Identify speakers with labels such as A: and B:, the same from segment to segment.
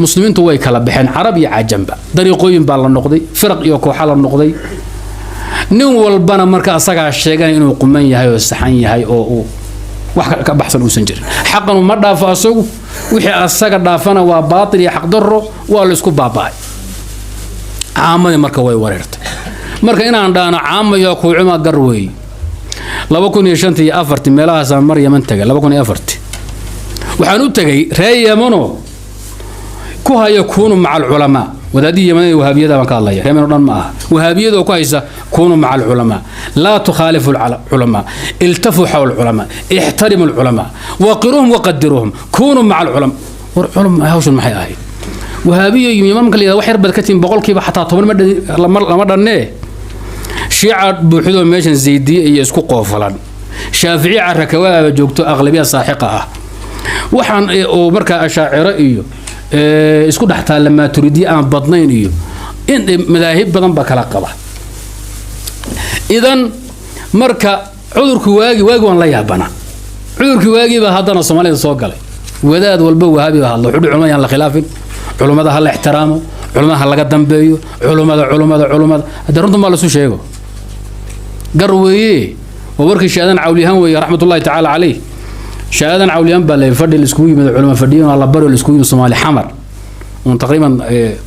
A: Muslimiintu way kala baxeen, carab iyo cajamba, dariiqooyin baa la noqday, firaq iyo kooxa la noqday. Nin walbana marka asagaa sheeganaya inuu quman yahay oo saxan yahay oo uu wax ka baxsan uusan jirin. Xaqanu ma dhaafo asagu, wixii asaga dhaafana waa baatil iyo xaqdarro, waa la isku baaba'ay. Caamadii marka way wareertay. Marka inaan dhahno caamayo kuucuma gar weeye. 2005-tii iyo 4-tii meelahaasaan mar Yaman tagay. 2004-tii waxaan u tegay reer Yamanoo ku haya "kuunu maca alculamaa". Wadaadihii Yamanada Wahaabiyada baan ka hadlaya, reer Yaman oo dhan ma aha. Wahaabiyada oo ku haysa "kuunu maca alculamaa, laa tukhaalifu alculamaa, iltafuu xawla alculamaa, ixtarimu alculamaa, waqiruuhum waqadiruuhum, kuunuu maca alculamaa". War culum, hawshan maxay ahayd? Wahaabiya iyo Yaman marka la yidhahdo, wax yar baad ka tihiin, 100% xataa 10 lama dhannee. Shiica buuxidoo meeshan Zaydiye iyo isku qoofalan, Shaaficiye carakawaaba joogto, aqlabiya saaxiqa ah, waxaan oo markaa Ashaaciro iyo isku dhex taalla, Maaturidiye aan badnayn iyo in madaahib badan baa kala qaba. Idan marka cudurku waagi waan la yaabanaa. Cudurkii waagii baa haddana Soomaalida soo galay. Wadaad walba Wahaabi baa hadla, wuxuu culumada yaan la khilaafin, culummada ha la ixtiraamo, culummada ha laga dambeeyo, culummada, culummada, culummada. Haddii runtan baa lasu sheego, gar weeye. Waa warkii Shaadan Cawliyahaan weeye, raxmatullahi tacaala caleyh. Shaadan Cawliyahaan baa la fadhi la iskugu yimid, culamo fadhiyan, waa la bari la iskugu yimid Soomaali Xamar un taqriiban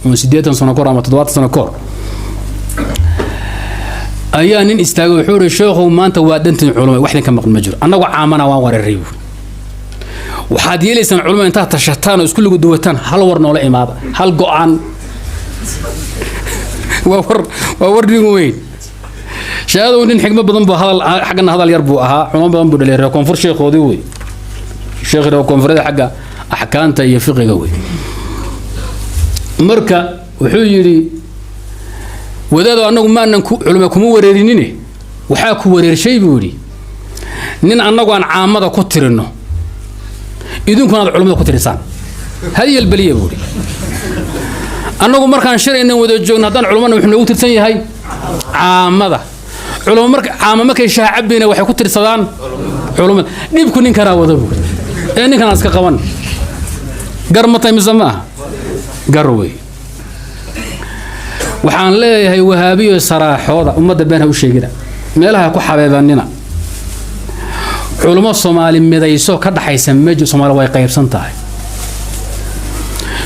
A: un 80 sano kahor ama 70 sano kahor ayaa nin istaagay. Wuxuu ihi: "Sheekhow, maanta waa dhantiin culamo, wax idinka maqan ma jiro, annagu caamana waan wareeray." Buuri: "Waxaad yeelaysaan culamo intaad tashataan oo isku lugu duwataan, hal war noola imaada, hal go-aan." Waa war, waa war nin weyn. Shaadow nin xigmo badan buu, hadal xaggana hadal yar buu ahaa, xumo badan buu dhalay. Reer koonfur sheekhoodii wey, sheekh reer koonfureed xagga axkaamta iyo fiqiga wey. Marka wuxuu yidhi: "Wadaado, annagu maanan ku culimo kuma wareerinine, waxaa ku wareershay," buu yidhi, "nin annagu aan caamada ku tirino, idinkuna aad culimada ku tirisaan. Hadyal beliya," buu yidhi. "Annagu markaan shiraynan wada joogno, haddaan culimana, wuxuu noogu tirsan yahay caamada. Culimo marka caama markay shaha cabayna, waxay ku tirsadaan culimada. Dhibku ninkanaa wada," buuri, "ee ninkan aan iska qaban." Gar ma tahay mise ma aha? Gar wey. Waxaan leeyahay Wahaabiyo saraaxooda, ummadda been ha u sheegina, meelaha ku xabeebanina. Culummo Soomaali midayso ka dhaxaysa ma jiro. Soomaali way qaybsan tahay.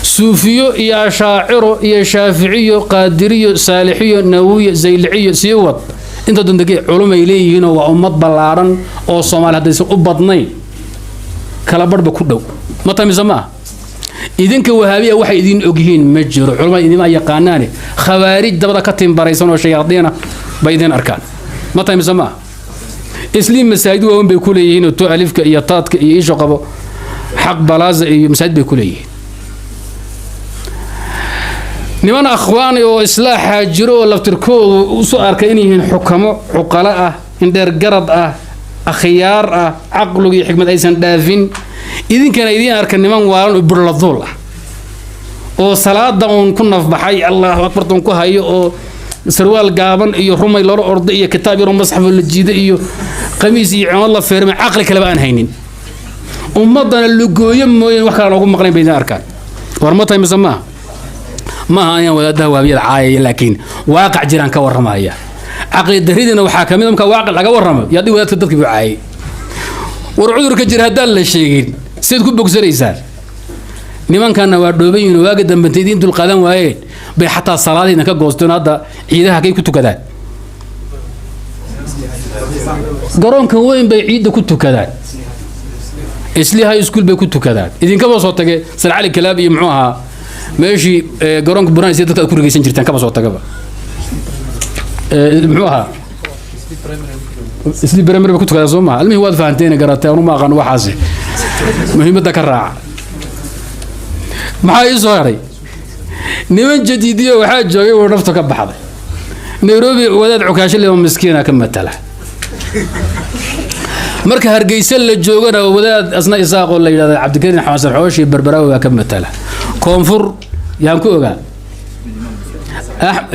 A: Suufiyo iyo Ashaaciro iyo Shaaficiyo, Qaadiriyo, Saalixiyo, Nawiyo, Zayliciyo, sii wad inta dondege, culumay leeyihiinoo waa ummad ballaadhan oo Soomaali haddaysan u badnayn kala barhba ku dhow. Ma tahay mise ma ah? Idinka Wahaabiya waxay idin ogyihiin ma jiro. Culamada idinma yaqaanaane, khawaarij dabada ka timbaraysan oo shayaadiina bay idin arkaan. Ma tahay mise ma ah? Isliim masaajid waaweyn bay ku leeyihiin oo to alifka iyo taadka iyo isha qabo, Xaq Balaaza iyo masaajid bay ku leeyihiin. Niman akhwaani oo islaaxaa jiro oo laftirkoodu usu arkay inay yihiin xukamo, cuqalo ah, indheer garad ah, akhyaar ah, caqligu iyo xikmad aysan dhaafin. Idinkana idiin arka niman waalan oo burladuul ah oo salaada uun ku nafbaxay, Allahu akbarta uun ku hayo, oo sarwaal gaaban iyo rumay loola orday iyo kitaab yaroo masxafoo la jiiday iyo qamiis iyo cimad la feermay, caqli kaleba aan haynin, ummaddana lugooyo mooyeen wax kale aan ugu maqnayn bay idin arkaan. War ma tahay mise maaha? Maaha ayaan wadaadaha Waabiyada caayaya, laakiin waaqac jiraan ka warramaya. Caqli darridiina waxaa ka mid a marka waaqac laga warramo iyo haddii wadaadka dadkii buu caayay. War cudurka jira haddaan la sheegin, sidaad ku bogsanaysaan? Nimankanna waa dhooban yihiin. Waaga dambe intay idiin dulqaadan waayeen bay xataa salaadiina ka goosteen. Hadda ciidaha kay ku tukadaan? Garoonka weyn bay ciidda ku tukadaan, Isli High School bay ku tukadaan. Idinkaba soo tage Sar Cali Kalaab iyo muxuu ahaa meeshii garoonka Buraan dadka aad ku rigaysan jirteen, kaba soo tagaba. Muxuu ahaa? Isli Primary bay ku tukadaan, soo maha? Almihii waad fahanteen, garatay. Anu ma aqaan waxaasi, muhiimadda ka raaca. Maxaa ii soo haray? Niman jadiidiyo waxaa joogay uu naftu ka baxday Nairobi. Wadaad Cukaasho leo miskiina ka matala. Marka Hargeysa la joogana, wadaad asna Isaaqoo la yidhahda Cabdikariin Xasan Xooshi Barbaraawi baa ka matala. Koonfur yaan ku ogaa?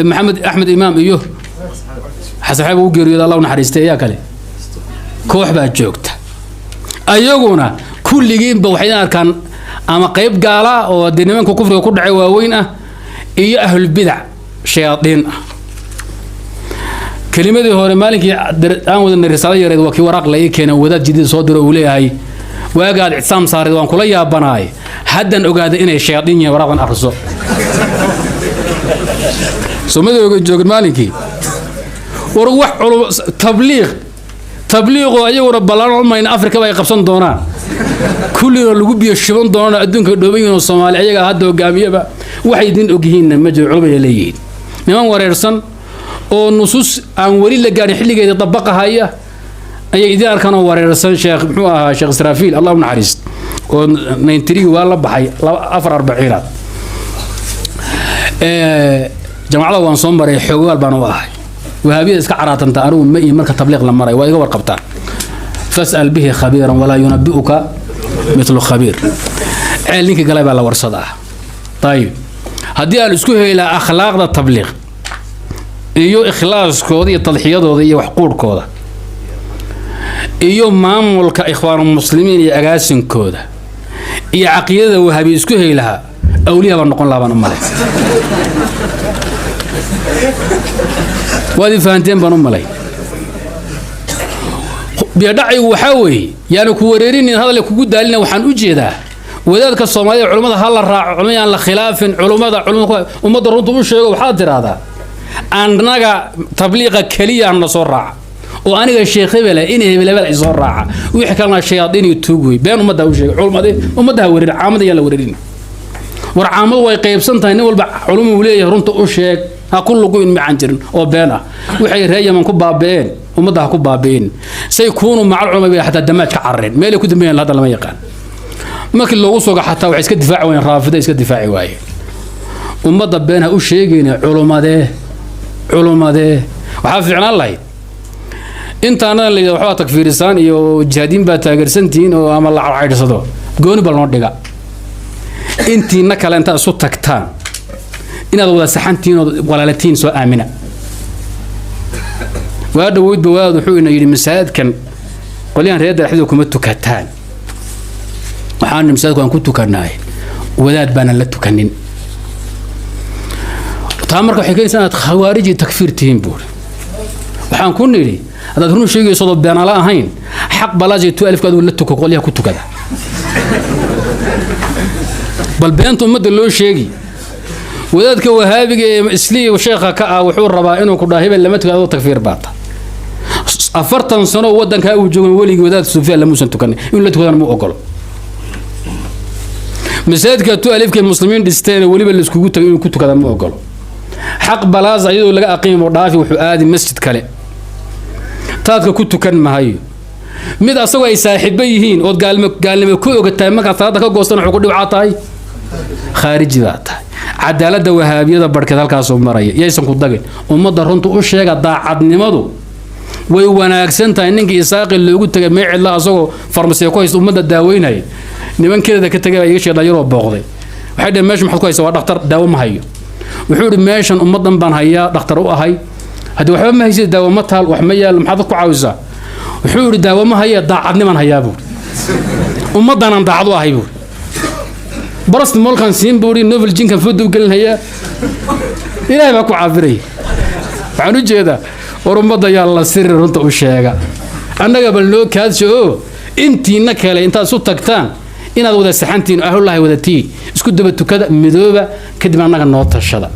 A: Maxamed Axmed Imaam iyo Xasan Xeeb ugu geeriyooda, Allah u naxariistay. Ayaa kale koox baa joogta, ayaguna kulligiinba waxay arkaan. Ama qayb gaala ah oo dee nimanka kufriga ku dhacay waaweyn ah, iyo ahlulbidac shayaadiin ah. Kelimadii hore maalinkii aan wadanay risaalo yareed, waa kii waraaq la ii keenay, wadaad jadiid soo diro, uu leeyahay: "Waagaad ictisaam saareed waan kula yaabanaay, haddan ogaaday inay shayaadiin yihiin, waraaqdan akhriso." Somadooga joogin maalinkii. War wax culum tabliiq, tabliiqoo ayaguna ballan mayna Afrikaba ay qabsan doonaan, kullina lagu biyo shuban doonaan, adduunka dhooban yihiin oo Soomaali ayaga hadda hogaamiyaba, waxay idin ogyihiinna ma jiro. Culum ay leeyihiin, niman wareersan oo nusuus aan weli la gaarin xilligeeda dabaqahaya ayay idin arkaan oo wareersan. Sheekh muxuu ahaa, Sheekh Israafiil, Allah u naxariist, oo 93 waa la baxay afar arbaciinaad. Jamacada waan soo maray, xoogaal baan u ahay. Wahaabiyada iska caraatanta anigu ma iyo marka tabliiq la maray waa iga warqabtaan. فاسأل به خبيرا ولا ينبئك مثل خبير. Ceel ninkii galay baa la warsadaa. Ayib, haddii aan isku helaa akhlaaqda tabliiq iyo ikhlaaskooda iyo tadxiyadooda iyo waxquudhkooda iyo maamulka Ikhwaanulmuslimiin iyo agaasinkooda iyo caqiidada Wahaabi isku heli lahaa, awliya baan noqon lahaa baan u malay. Waad i fahanteen baan u malay. Biyadhacigu waxaa weeye, yaanu ku wareerinin, hadal kugu daalina. Waxaan u jeedaa wadaadka Soomaalida: culummada ha la raaco, culimada yaan la khilaafin, culummada culimada ummadda runta u sheego. Waxaad tidhaahdaa annaga tabliiqa keliya aan na soo raaca, oo aniga sheekh hebela in hebel hebel ay soo raaca, wixii kalena shayaadiin iyo tuug wey. Been ummadda u sheega, culimada ummadda ha wareerin, caamada yaan la wareerin. War caamadu way qaybsan tahay, nin walba culum uu leeyahay, runta u sheeg, ha ku luguin macaan jirin oo been ah. Waxay reer Yaman ku baabi'een ummadda ha ku baabi'in. Say kuunu macal culama bay xataa damaaj ka carareen, meelay ku dambeeyeen hadda lama yaqaan. Markii loogu sogo xataa waxay iska difaaci waayeen, raafida iska difaaci waayeen. Ummadda been ha u sheegayna. Culumadee, culumadee waxaa fiicnaan lahayd intaana la yidhahdo waxbaa takfiirisaan iyo jihaadiin baa taageersantihiin oo ama la cadcaydhsado, gooni bal noo dhiga. Intiina kale intaad isu tagtaan inaad wada saxantihiin ood walaalatiin soo aamina. Waa dhaweydba wadaad wuxuu ina yidhi: "Masaajidkan qolyahan reer daraxdooda kuma tukataan." Waxaan masaajidku aan ku tukanaay wadaad baanan la tukanin. Taa marka waxay keenaysaa inaad khawaarij iyo takfiir tihiin, buuri. Waxaan ku nidhi: haddaad run sheegayso oo beenala ahayn, xaq balaas iyo 12-ka adigu la tuko, qolyaha ku tukada. Bal beenta ummadda loo sheegi. Wadaadka Wahaabiga ee islii sheekha ka ah wuxuu rabaa inuu ku dhaha hebel lama tukado, adoo takfiir baata. 40 sano waddankaa uu joogan weligii wadaad suufiya lamuusan tukanin, inuu la tukadana mu ogolo. Masaajidka 12-kay muslimiin dhisteen weliba laiskugu tagay inuu ku tukada ma ogolo. Xaq balaas ayadoo laga aqiimo dhaafi, wuxuu aadi masjid kale, taadka ku tukan mahayo. Mid asagoo ay saaxiibo yihiin ood gaalnimo gaalnimo ku ogatahay, markaad salaada ka goostan wuxuu ku dhibcaa tahay khaariji baa tahay. Cadaaladda Wahaabiyada barhkeed halkaasuu maraya. Yaysan ku dagin, ummadda runta u sheega. Daacadnimadu way wanaagsan tahay. Ninkii Isaaqi loogu tegay mee cidla asagoo farmasiya ku haysta ummadda daaweynaya, nimankeeda ka tegay baa iga sheeg, dhalinyaroo booqday. Waxay dhaheen: "Meesha maxaad ku haysa?" "Waa dhakhtar, daawo ma hayo." Wuxuu yidhi: "Meeshan ummaddan baan hayaa, dhakhtar u ahay." "Haddii waxba ma haysid, daawo ma taal, wax ma yaal, maxaad ku caawisaa?" Wuxuu yidhi: "Daawo ma haya, daacadnimaan hayaa," buuri, "ummaddanaan daacad u ahay," buuri. "Paracetamol-kan siin," buuri, "Novalgin-kan fooda u gelinhayaa, Ilaahay baa ku caafiraya." Waxaan u jeedaa, war ummadda yaa la siri, runta u sheega. Annaga bal noo kaadsho oo intiina kale intaad isu tagtaan inaad wada saxantihiin, ahlullahi wadatiin, isku daba tukada, midooba, kadib annaga noo tashada.